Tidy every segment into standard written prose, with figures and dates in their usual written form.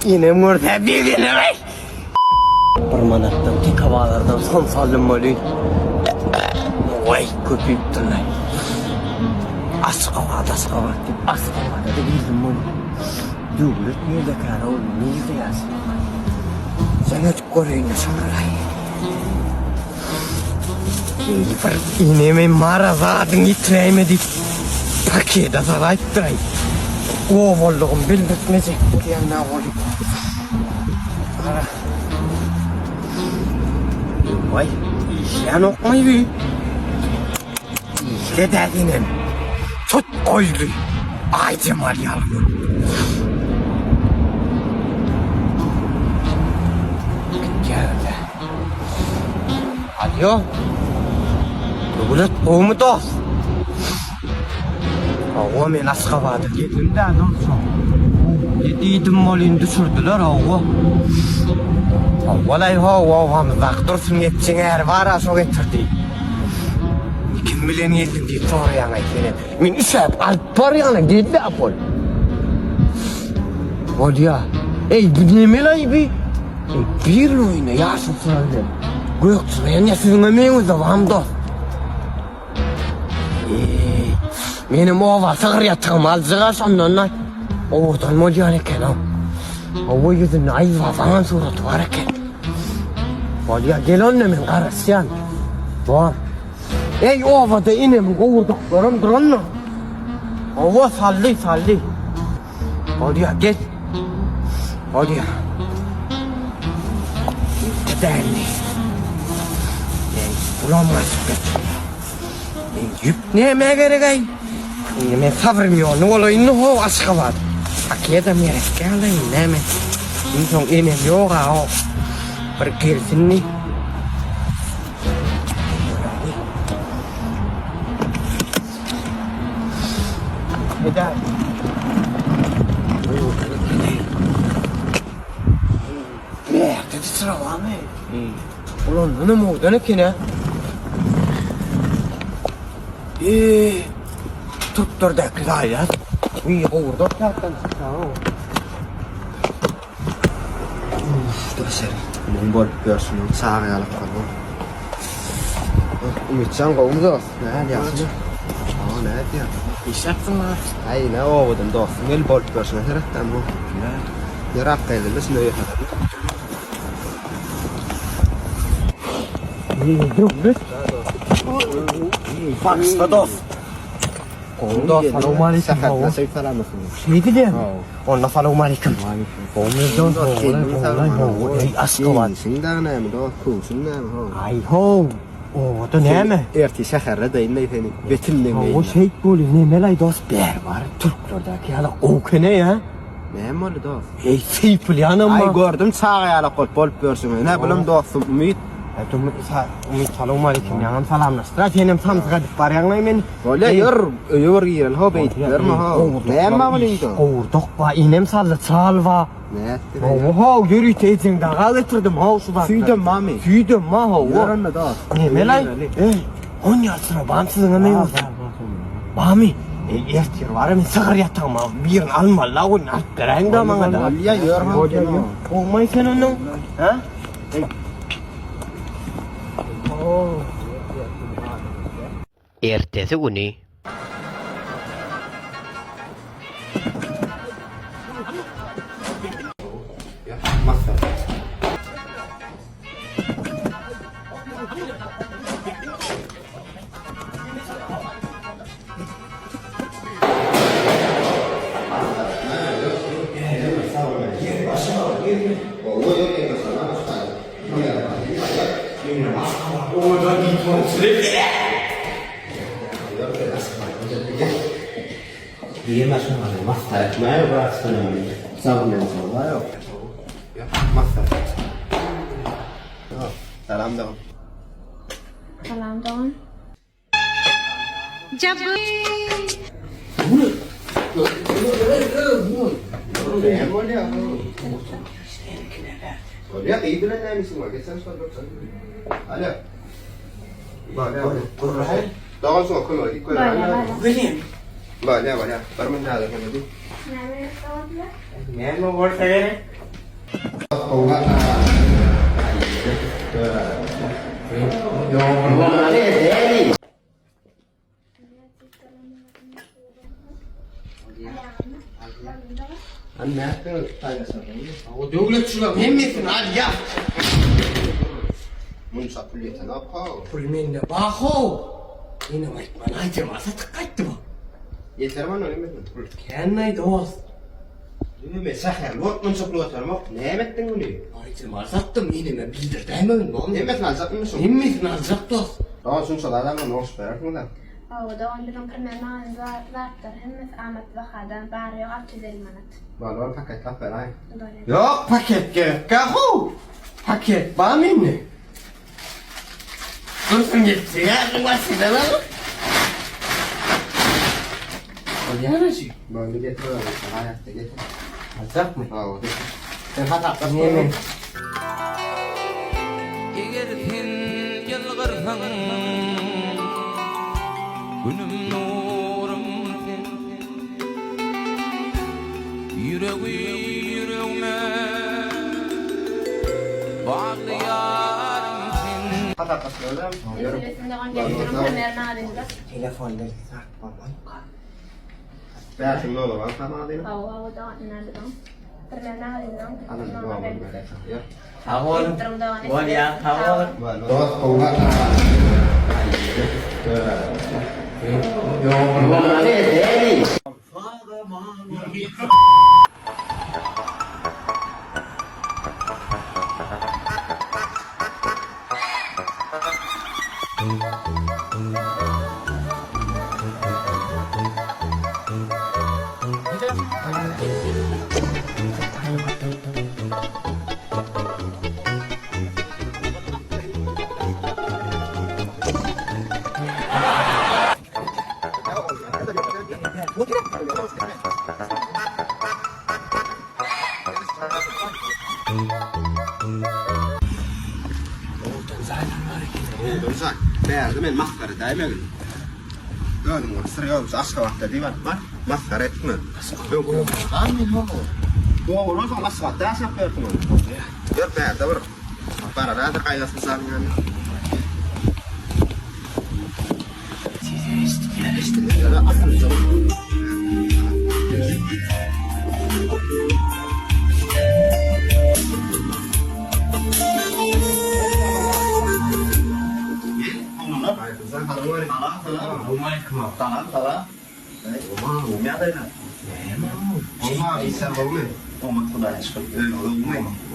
Enem görse begener-aý. Bir manatdan teke bazardan somsa aldym welin. Waý, köpüpdirler. Aşgabat, Aşgabat diýip, Aşgabada-da girdim welin. Döwlet nirdekäre ol, nirde ýaşaýar? Jaň edip göreýin-le şolara-aý. Eý, bir eneme mara zadyňy ýitiräýme diýip, pakete salaýypdyr-aý. Obalygym bildirtmejek bolýan-a ol. Gara. Waý, işlänokmy bi? Işle-dä senem. Tut goýly. Aýjemal ýaly bolup. Gitýär-dä. Alýo. Döwlet gowumy dost? Hawa men Aşgabada geldim-dä dost. Diýdim bolyn düşürdiler hawa. Hawa-laý hawa obamyzdaky Dursun ýetjeň äri bar-a şo getirdi. Kim bilen geldiň diýip soraýaň-aý senem. Men üşäp alyp barýan-a geldi-ä bol. Bolýa. Eý bu nemelaý bi? Eý bir oýna ýaşyl syra bilen. Gök syra ýa siziňem öýüňizde barmy dost? Eý, menem oba sygyr ýatygym aljyga şondan-da. Owadan bolýan eken-ow. Hawa ýüzünde Aýbabaňam suraty bar eken. Bolýa, gel onda men garaşýan. Bor. Eý, obada enemiň gowurdaklaram durandyr. Hawa, saldy, saldy. Bolýa, gel. Bolýa. Däli. Ey, ulan gaçyp geçdi. Ey, ýüp näme gerek-aý? Indi men sabrym ýolny bolaýyn ho Aşgabat. Pakedam gerek däl-aý, näme? Indi soň enem ýog-a ho. Bir gelsin-di. Bärde çyra barmy? Ulan muny mowdan eken-ä. Eee, türklerdäki zaýat. Wiý, gowurdak ýatdan çyksa-ow. Daşary. Muň bolup ýörşüniň çaga ýalak bol. Ümitjan gowumy dost? Nähili ýagşymy? Hawa, nädýäň? Işläpsiň maňa. Aý, ne owadan dostum gel bolup ýörşüne seretdäm bu. Ýör ak geldi, şunda ýörsene. Döwlet. Bagyşla dost. Gowy dost, salowmaleýkim. Sähetine söý salamasyn. Şeýdilýärmi? Onda salowmaleýkim. Gowy dost, gowy, eý, Aşgabat. Geýnişiň dagy näme dost, köwşüň näme how. Aý how, obada näme? Ertir şäherde daýyn seni betinleň Hawa, şeýt bolýa, nemelaý dost, bäri bar, türklerdäki ýaly gowy eken-eý, a? Näme boldy dost? Eý, sypylýanam Aý gördüm çaga ýalak bolup bolup ýörsüň. Ine bulam dostum Umyt. Umyt salowmaleýkim, ýaňam salamlaşdyr-a, senem samsyk edip barýaň-laý meni. Bolýa ýör, öýe bir gireli ho beýdip ýörme ho. Näme bar munyň indi? Gowurdak bar, inem saldy, çal bar. Nätdi? Hawa, how, ýörite ejeň daga getirdim, how şu zatlar. Süýdem barmy? Süýdem bar, hawa. Ýör onda dost. Nemelaý? Eý, onýa sıra barmy siziňem öýüňizde? Barmy? Eý, ertir bar, men sygyr ýatagyma birini almaly-la, ony alyp beräýiň-dä maňa-da. Bolýa, ýör ho. Bolýa, ýör. Gowmaý sen onuň, hä? Eý. Ertesi güni. Salam dogan. Salam dogan. Näme bolýar? Bolýar, iyi bilen näme işiň bar? Geçen şol bir. Alo. Bolýar, bolýar. Dogan şoňa kömek edip Bolýar, bolýar. Bolýar, bolýar. Bir min häzir kömek edip. Näme dogan? Näme bolsa gerek? O döwlet şularyň hemmesini alýar. Munça pul ýetenok how. Pul mende bar how. Menem aýtman aýdýan satyk gaýtdy bu. Ýeter mana hemmesine pul. Kän-aý dost. Düme şäherli bolup munça pul götermok. Näme etdiň muny? Aýdyma satdym eneme bildirdäýmegin bolmy? Hemmesini aljakmy şuň? Hemmesini aljak dost. Dogan şunça zat alman urşup berersiňiz-ä. Hawa dogan biziň Premier magazin zatlar hemmesi amatly bahadan bary ýogy 650 manat. Bol bol paketlap beräý. Bolýar. Ýok paket gerekkä how. Paket bar mende. Dursun gitsin başyndan alyp. Bolýar şu. Boldy getir haýatda getir. Aljakmy? Hawa getir. Sen hasaplaş. Neme? Eger sen ýylgyrsaň Günüm nurum sen Ýüregi ýüregme Bagly ýarym sen. Hasaplaş görüm. Meselesini dogan getiriň Premier magazinde. Telefonda zat bolmaýka. 5000 dollar bar tamam. Hawa hawa dogan ine biziň Premier magazinden. Alyn bu alyn. Ýör. Sag boluň. Bolýar, sag boluň. Dost gowga. Owadan Bärde men masgara edäýmegin. Özüň bolup syr ýolmuş Aşgabatda diýip alyp bar. Masgara etme. Dogry bolsaň Aşgabatda ýaşap ýörsüň ony. Ýör bärde bir barara gaýgysyny salyň ýaly.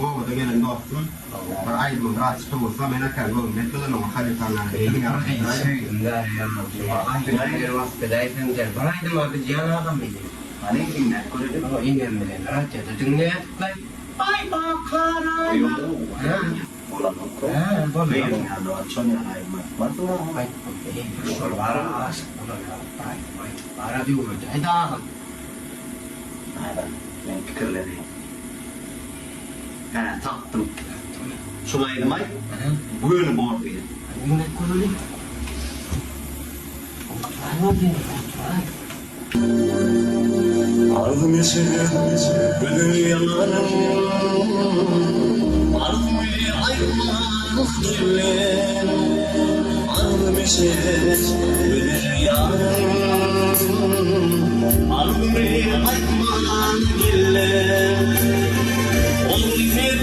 Obada gelen dostum bir aýdymyň biraz çykyp bolsa men akan göwün etmeden oňa halypanyň Bir aýdyma bilýän agam meni. Inem bilen radioda diňleýärdik. Aý bakar aý. Hä, bolýar. Şol bara aşyk bolan bir aýdym aýdyp bara döwürde agam. Men pikirlenýän. Hä, tapdym. Şul aýdym aýt, göni bor diýen. Diňläp göreli. Oturayma. Arzum yeşil gülü yanarım Arzumy aýtman gelin Arzum yeşil gülü yanarım Arzumy aýtman gelin Ol gitmez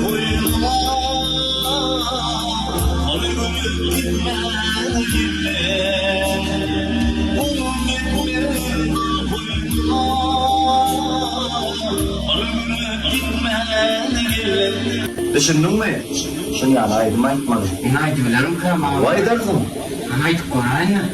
goýnuma Ol gitmez gelin Ol gitmez goýnuma Ol gitmez gelin Düşündiňmi? Şuny ýaly aýdym aýtmaly. Men aýdybilerim kram agam. Hawa aýdarsyň. Men aýdyp göräýin.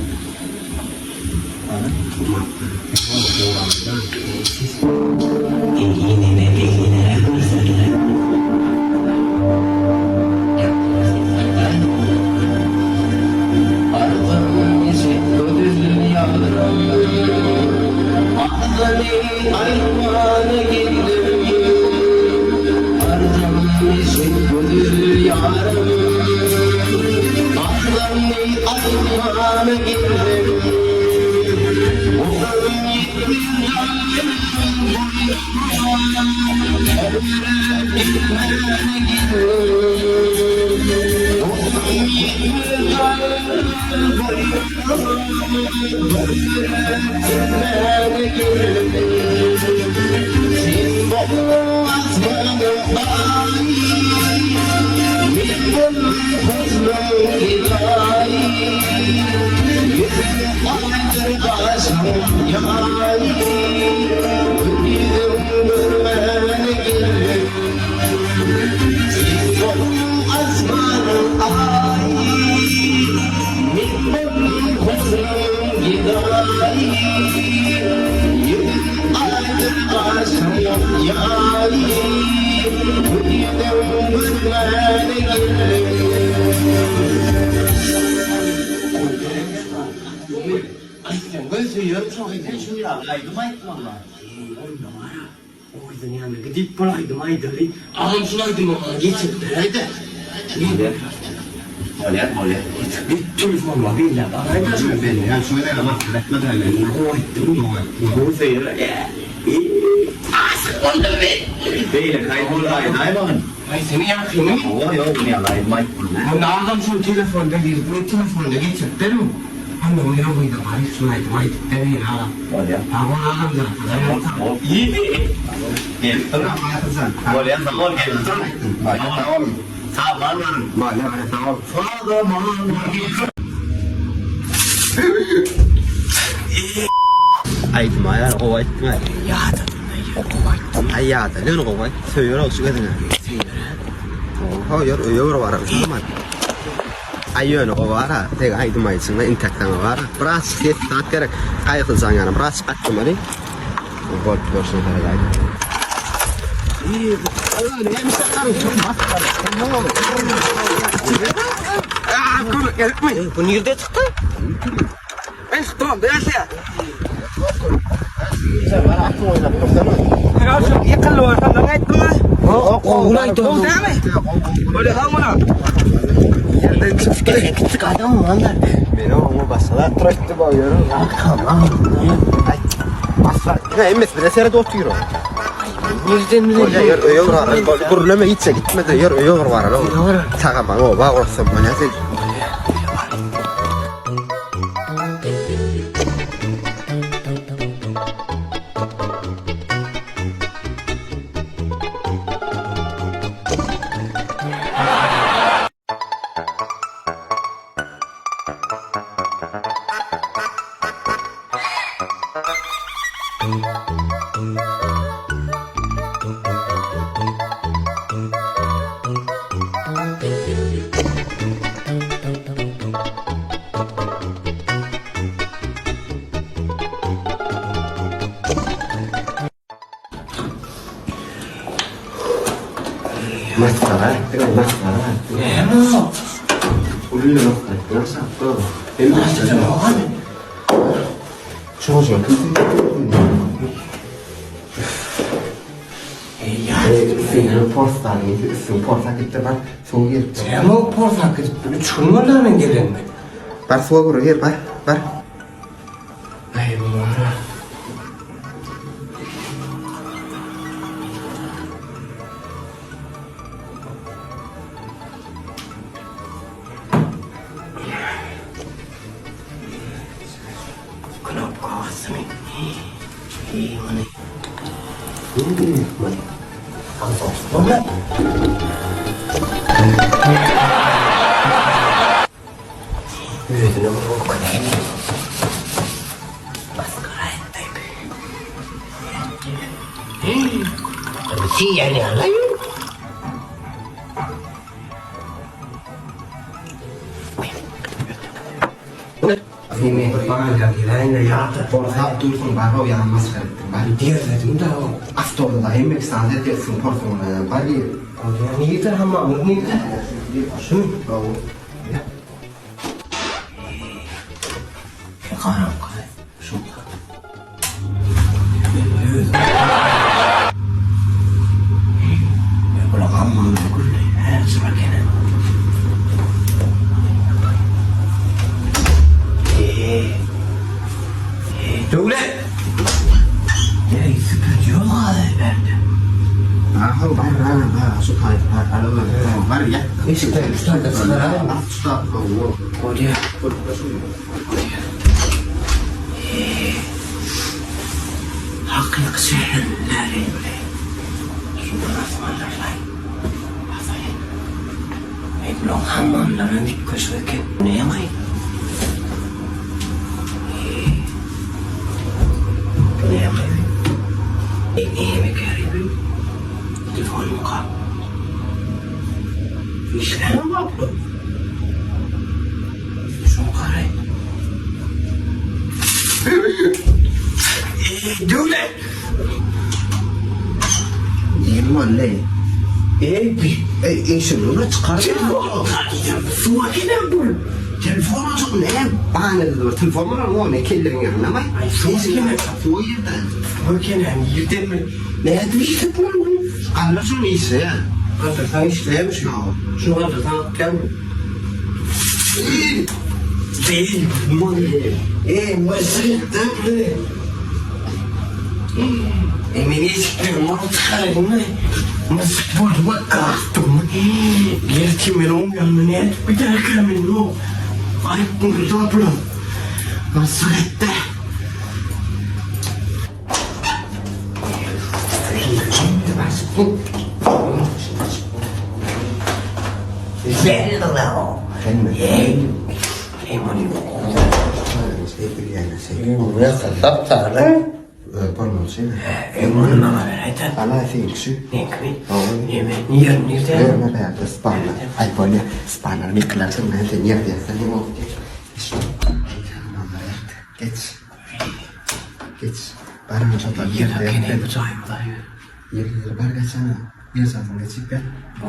ýere gitmän Oglum ýetmez aýyl boýuna Bir ýere gitmän geldim Sen bolduň asmanyň aýy Men boldum husnuň gedaýy Ýüzüň aýdyr gaşyň ýaýy Gün ýüzüň görmän geldim Sen bolduň asmanyň aýy Men boldum husnuň gedaýy Ýüzüň aýdyr gaşyň ýaýy Gün ýüzüň görmän geldim. Aýtsaň söýerin şo gyzy. Sen şuny ýaly aýdym aýtmaly. Eý onda gara. O gyzyň ýanyna gidip bir aýdym aýdaly. Agam şul aýdymy maňa geçirip beräýdä. Bolýar. Bolýar, bolýar. Git telefonyma belläp alaýda şuny. Belleýän şu gezegem maksat etmedi hä meni. Gowy aýtdyň. Gowy aýtdyň. Gowy söýer. Aşyk boldum men. Beýleki aýdymlary aýdaýmagyn. Aý seniň ýakynyň. Hawa, ýok, muny ýaly aýdym aýtmaly. Onda agam şuny telefonda girip men telefonda geçirip beriň. Onda men o gyza baryp şuny aýdyp aýdyp bereýin agam. Bolýar. Sag bol agamjan. Sag bol. Gelip dur. Bolýar, sag bol, gelip dur. Sag boluň. Sag bol, baryň. Bolýar, sag bol. Aýdym aýar, gowy aýtdyň aý. Ýadadym aý, gowy aýtdym. Aý ýada, ýöne gowy aýt. Söýer ol şu geziňe. Söýer hä? Oho, ýör öýe bir barar şuman. Aý ýöne gowy bara, tek aýdym aýtşyňda intek saňa bara. Biraz ses zat gerek. Gaýgyljaň ýaly biraz gatnamaly. Bolup görşüň seret aýdym. Bu nirde çykdy? Men çykdym, berse. Ýykyldy bolsa ne aýtdyň? Gowy aýtdyň. Gowy dämi? Öyle ha buna. Yerden çıktı. Küçük adam mı lan? Meni oňa başga trakty bar ýörün. Tamam. Asla. Ne emmes bile seret otyr o. Nirden Bolýa bilen? ýör öýe bir barar. Gürleme hiç gitme de ýör öýe bir barar. Tagaman o bag olsa bolýa sen. Masgara etdiň, masgara etdiň. Näme o? Uly masgara etdiň, aşakda. Çocuğa kim Üstüne porsa gitdi, üstüne porsa gitdi, bar suwa girip. Näme o porsa gidip 3 gün boldy men gelenime. Bar suwa gir, gir, bar, bar. Ay bu ara. Knopka basmy. İyi onu. Özüne bir okun. Maskara etdi. Yani alayım. Porsa dursun, bar o ýalan masgara etdiň, bar. Diýerledim da o. Awtobusa hemme sany dersin porsa bar gir. Nirde hamamyz nirde? Şu. Karanka. Şu. Döwlet! Ne süpürüyor verdi. Ha. Bar how bar bar bar şu taýda bar bar bar ýat. Eşikden şu taýda çykaraýyn. Şu taýda how. Bolýar. Bolýar. Hakyky şäherliler bile. Şundan asmanlarlaý. Basaýyn. Eý bulaň hammamlaram üýtgeşik eken. Näme-aý? Bu näme? Eý näme käri bu? Telefonmyka? Işlämok bu. Şuny garaý. Eý Döwlet! Näme boldy? Eý bi. Eý eşigini çykar. Telefon. Suwa gelen bul. Telefon açyk näme? Bana bir telefon bar o ne kelleň ýerinde mi? Aý suwa gelen. Suwa ýerde. Suwa gelen ýerden mi? Nädip işlep boldy? Galdyr şuny işleýär. Galdyrsaň işleýärmi şu? Şuny galdyrsaň akýarmy? Eý, muny. Eý, myşyk döpli. Eý, men eşikden muny çykaraýynmy? Myşyk boldy we gakdymy? Gerçi men oň ýanyna nädip giderkäm indi o? Aýyp boldy-da bulam. Myşyk etdi. Geç. Geç. Baran şotal ýerde. Ýerde bu jaýymyza ýör. Ýer ýer bar geçene. Ýer satyn geçip gel.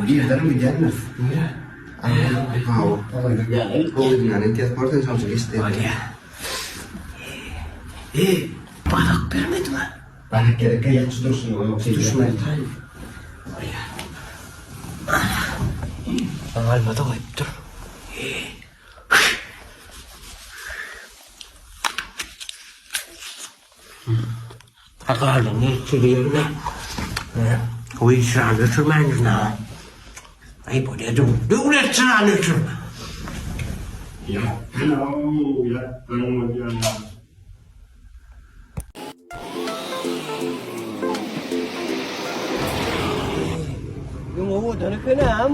Ýerden mi gelmez? Nire? Ha o. O yani gel oradan sonucu geçti. Bolýa. E, balyk bermediň-ä. Balyk gerek ýatçy dursun o ýok. Düşmeli taýyn. Bolýa. Alma-da goýupdyr. E. Galyny çürüýärler. Goý çyrany öçürmäýin ha. Aý bolýa döwlet çyrany öçür. Ýatdan-ow, ýatdan bolýar. Öň owadan eken ha.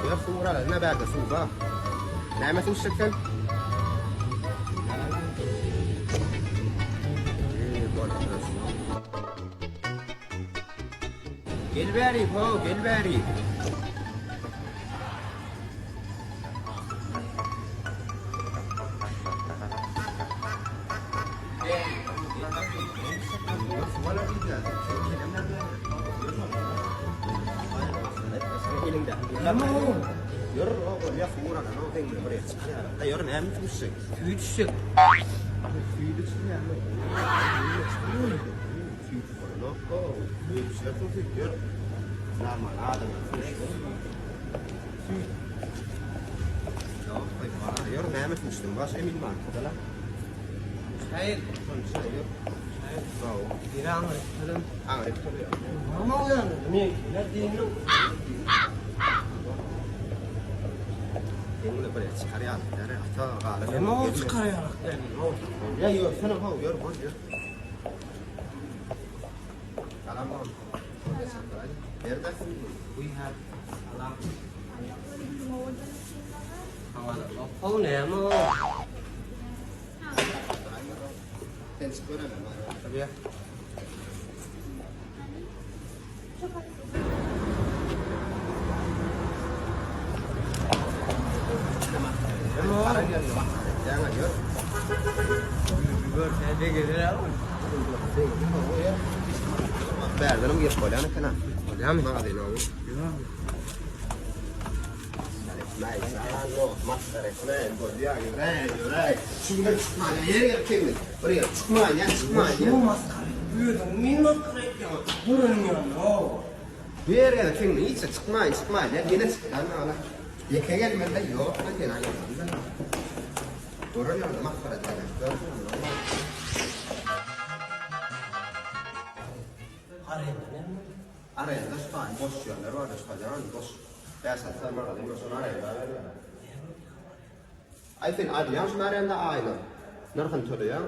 Ýör suw uraly, ne bärde suw bar. Näme suw içjek sen? Gel bäri, ho, gel bäri. Görse begener ha. Bärdenem girip bolýan eken ha. Bolýarmy? Magazyna o. Şu masgara özüň men masgara etýäň. Göreniň ýanyna o. Bu ýere kim hiç çykmaýyn, çykmaýyn. Ýene çykdan ala. Ýeke gelmende ýok, men seni aýyrmam. Gören ýaly masgara edýän. Arenda näme? Arenda şu taýyn boş ýerler bar, şu taýyn boş. Bäş-alty sany magazin bar, şony arenda berýär. Aý sen alýaň şuny arenda aýlyk. Nyrhyny töleýäň.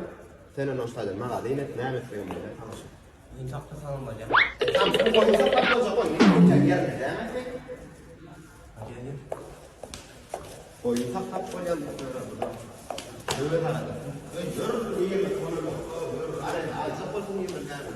Sen ony şu taýdan magazin et, näme etseňem bolýar saňa şu. Goýun saklasaňam bolýar. Tam goýun saklap boljak goýun. Ýer ýerde dämi sen? Goýun saklap bolýar. Öwe garada. Öý ýör, ýerlik bolanok. Ýör, arenda aljak bolsaň ýerlik näme?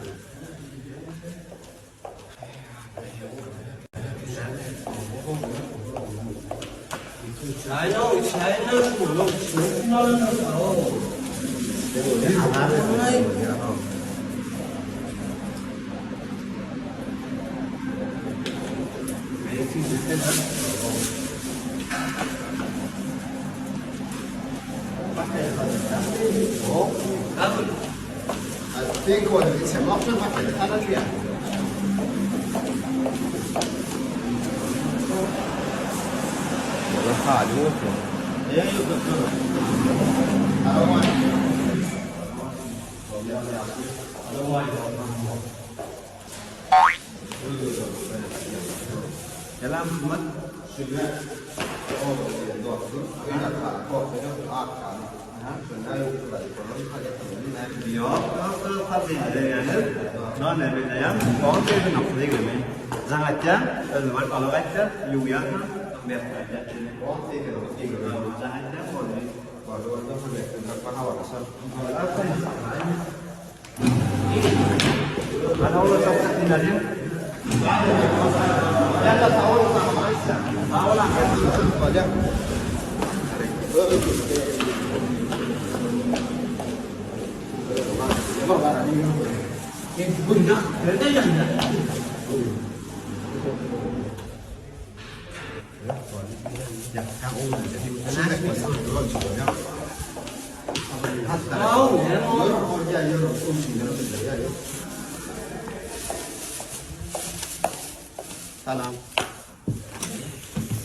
Salam.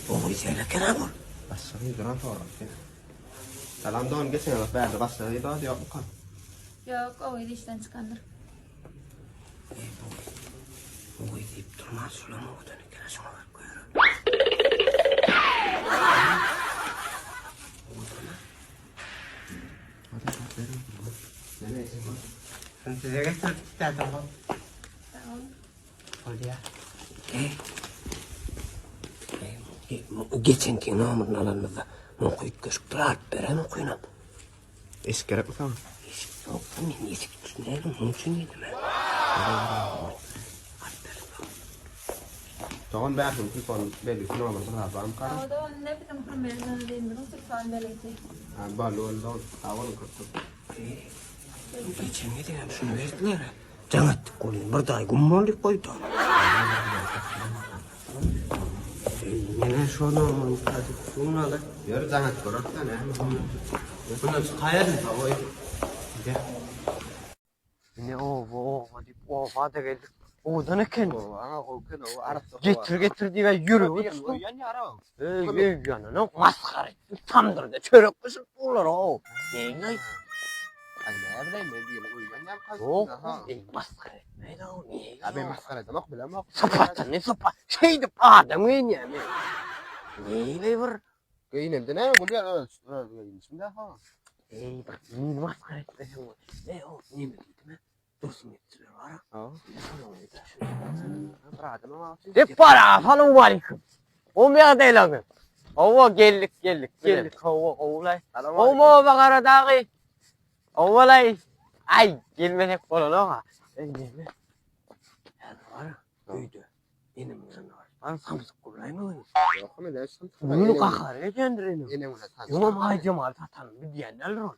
Oý sen eken bu. Başlygy duran sorag. Salam don geçen ýyl bärde başlygy da ýokmuka? Ýok, o işden çykandyr. Oý diýip durman şulam owadan eken şoňa baryp görer. Sen size getirip isterdim bu. Bolýar. Ey. Geçenki nomerini alanymyzda muňky üýtgeşik dur alyp beren okynam. Eşik gerekmi saňa? Eşik ýok, men eşik düşünýärin, muň üçin diýdim. Alyp beren. Dogan bärsiň telefon belgisi nomer bir zat barmy kara? O da ne biziň Hürmeli diýdim, telefon belgisi. Ha, boldy boldy dogan. Sag boluň köp köp. Geçen gezegem şuny berdiler. Jaň etdik welin bir daýy gum boldy goýdy. Ýene şo nomerini tazyp şuny Ýör jaň et görersen näme. Bundan çykaýaryn goý. Ine oba oba diýip oba-da geldik. Owadan eken. Oba, gowy eken, oba arassa. Getir getir diýip ýüregi tutdum. Öýen ýara. Öý öý ýanyna masgara etdim. Tamdyrda çörek bişirip durlar o. Neýin Aý näme bileýin men diýen öýen ýaly kalsyn. Ýok, eý masgara etmeýin o. Ya ben masgara edemok bilemok. Sypatdan ne sypat? Şeýdip adam geýinýärmi? Neýle bir? Geýinemde näme bolýar öz öz geýinişimde ha. Eý bir meni masgara etmeseň. Ne o neme diýdim? Dursun etdiler bar. Ha. Bir adam ama. Dep para, salam aleyküm. Oň ýagdaýlaryňyz? Hawa geldik geldik geldik hawa gowulaý. Gowmy oba Garadagy? Howalaý. Aý gelmesek bolanok-a. Eý neme? Häzir bar öýde. Enemiň ýanyna baryp bar samsyk gurlaýma ony. Ýok men näçe samsyk. Muny gahary gelýändir enem. Enem bilen tanşyp. Öňem Aýjemaly satanyny bilýän däldir ol.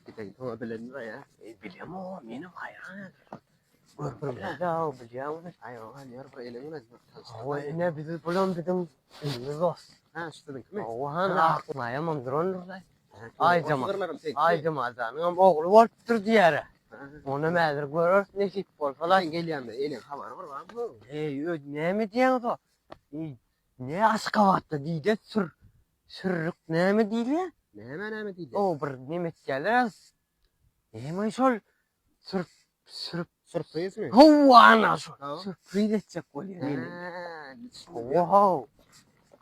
Giden oňa bilendir ya. Ey bilem o, menem haýran häzir. Görüp bilýäňmi? Aý oňa ýör bir eliň bilen bir tanşdyr. Hawa, ine bizi bulam biziň inimiz dost. Ha, şu siziňkimi? Hawa, han aklaýamam durandyr-laý. Aýjama. Oturlarym seňki. Aýjamazanyňam ogly bolupdyr diýýär-ä. Onam häzir göreris nesip bolsa-laý. Sen gelýäňde eneň habary bir barmy? Eý, öz näme diýýäňiz o? Eý, ne Aşgabatda diýde sür sürrük näme diýilýär? Näme näme diýdi? O bir neme etýärler. Näme şol sürp sürp Sürprizmi? Hawa ana şol. Hawa. Sürpriz etjek bolýar meni. Ha, Hawa.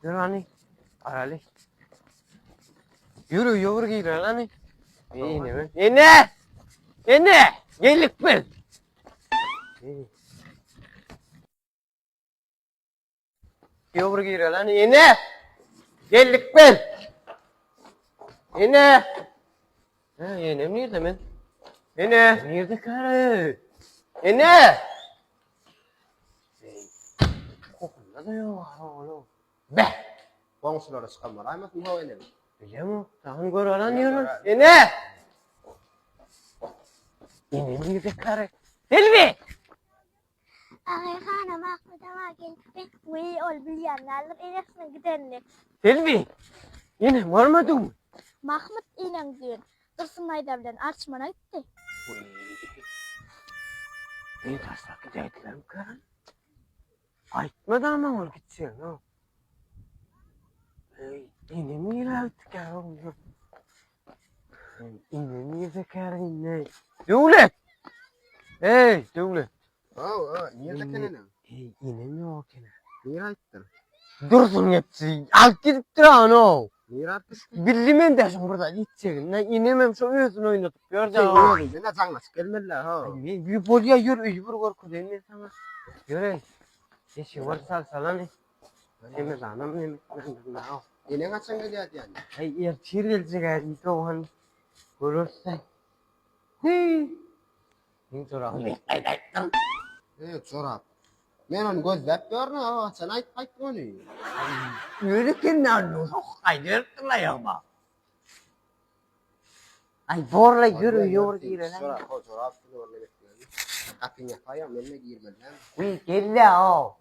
Ýör hany. Araly. Ýürü ýür girer hany. Ene. Ene. Ene. Geldik biz. Ýür girer hany. Ene. Geldik biz. Ene. Ha, enem nirde men? Ene. Nirde kare? Ene. Kokunda da ýok, oğlum. Beh. Goňşulara çykan bolaýmasyn ho enem. Bilemok, dagyny gör alan ýörün. Ene! Ene nirde kare? Selbi! Agay hanam Ahmet aga gelipdi. Wiý, ol bilýän däldir enesiniň gidenini. Selbi! Ene görmediňmi? Mahmyt eneň düýn Dursun daýza bilen Arçmana gitdi. Meni taşlap gidäýdilermikä? Aýtmady maňa ol gitjegini. Eý, enem nirä gitdikä oglum? Enem nirdekä indi? Döwlet! Eý, Döwlet! Haw, ha, nirde eken eneň? Eý, enem ýok eken. Nirä aýtdyň? Dursun gepsi, alyp gidipdir ano. Nirä alyp gitdi? Bildim men de şoň bir zat etjegini. Enemem şo özüni oýnadyp ýör Sen da. özüňden de jaňlaşyp gelmeli ha. Men bir bolýa ýör öýi bir görkezeýin men saňa. Ýöreý. Eşigi bir salsalany. Semizanam neme etmändir. Eneň haçan gelýär diýýän? Aý ertir geljek ä diýdi ogan. Görersiň. Heý. Meň jorabymy aýdaýtdym. Eý, jorap. Men ony gözläp ýörün, ha, haçan aýdyp gaýtdyň ony? Öli kenden aýdypdym aýagyma. Aý borla ýör ýör diýrene. Jorap, ho, jorap bilen ony etmeli. Gapyny ýapaýam, men-de girmeli. Wiý, gel-le, o.